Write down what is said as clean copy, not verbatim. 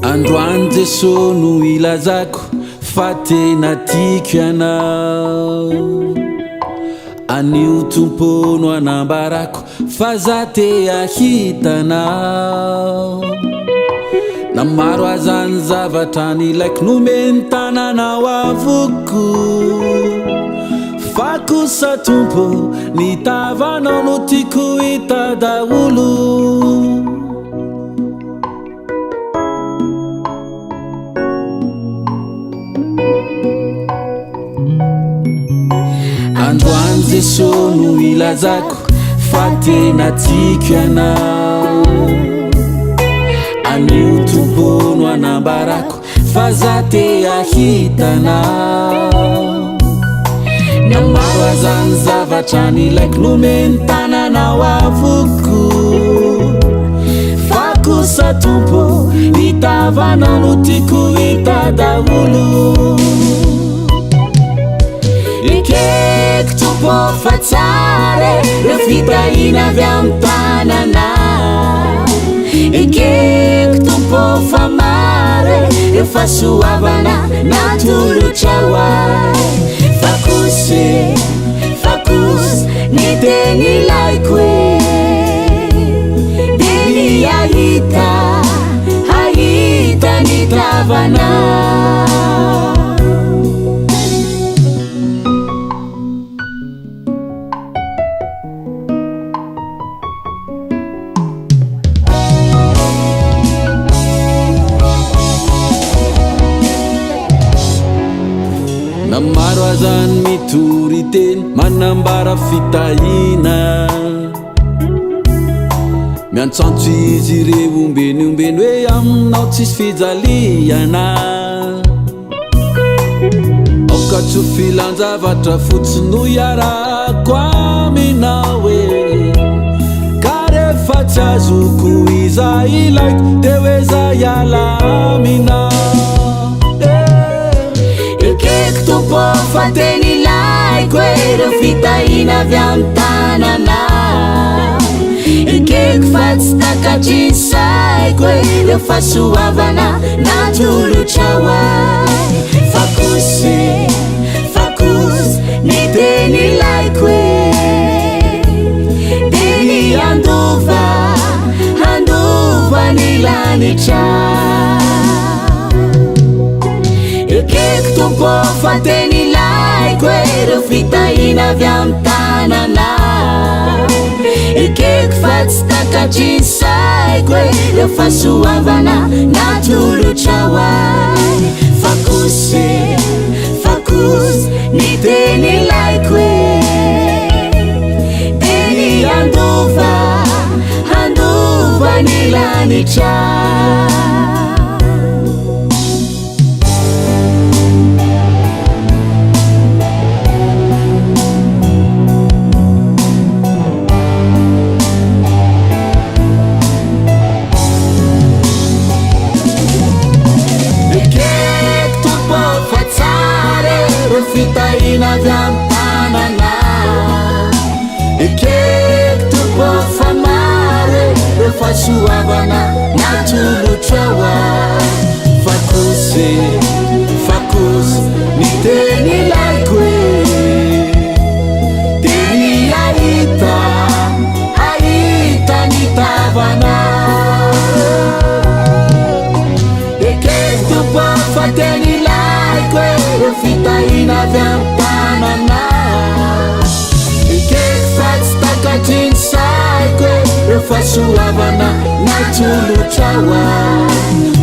Androany Jeso no ilazako fa tena tiako ianao. Anio Tompo no anambarako fa za te hahita anao. Na maro aza ny zavatra nilaiko nomeny tananao avokoa. Fa kosa Tompo ny tavanao no tiako hita daholo. Androany Jeso no ilazako fa tena tiako ianao. Anio Tompo no anambarako fa za te hahita anao. Na maro aza ny zavatra nilaiko nomeny tananao avokoa. Fa kosa Tompo ny tavanao no tiako hita daholo. Ekeko Tompo fa tsara e, ireo fitahiana avy amin'ny tananao. Ekeko Tompo fa maro e, ireo fahasoavana natolotrao ahy. Fa kosa e, fa kosa ny teny ilaiko e, dia ny hahita, hahita ny tavanao. Na maro aza ny mitory teny manambara fitahiana. Miantsoantso izy ireo ombeny ombeny hoe aminao tsisy fijaliana. Aoka tsy ho filan-javatra fotsiny no iarahako aminao e. Ka rehefa tsy azoko izay ilaiko dia hoe za hiala aminao e. Ekeko Tompo fa tena ilaiko e, ireo fitahiana avy amin'ny tananao. Ekeko fa tsy takatry ny saiko e, ireo fahasoavana natolotrao ahy. Fa kosa e, fa kosa ny teny ilaiko e, dia ny handova, handova ny lanitra. Ekeko Tompo fa tena ilaiko e, ireo fitahiana avy amin'ny tananao. Ekeko fa tsy takatry ny saiko e, ireo fahasoavana natolotrao ahy. Fa kosa e, fa kosa ny teny ilaiko e, dia ny handova, handova ny lanitra. Ekeko Tompo fa tsara ireo fitahiana avy amin'ny tananao. Ekeko Tompo fa maro ireo fahasoavana natolotrao ahy. Fa kosa e, fa kosa ny teny ilaiko e, dia ny hahita, hahita ny tavanao. Ekeko Tompo fa teny ilaiko e, ireo fitahiana avy amin'ny tananao. Ekeko fa tsy takatry ny saiko e, ireo fahasoavana natolotrao ahy.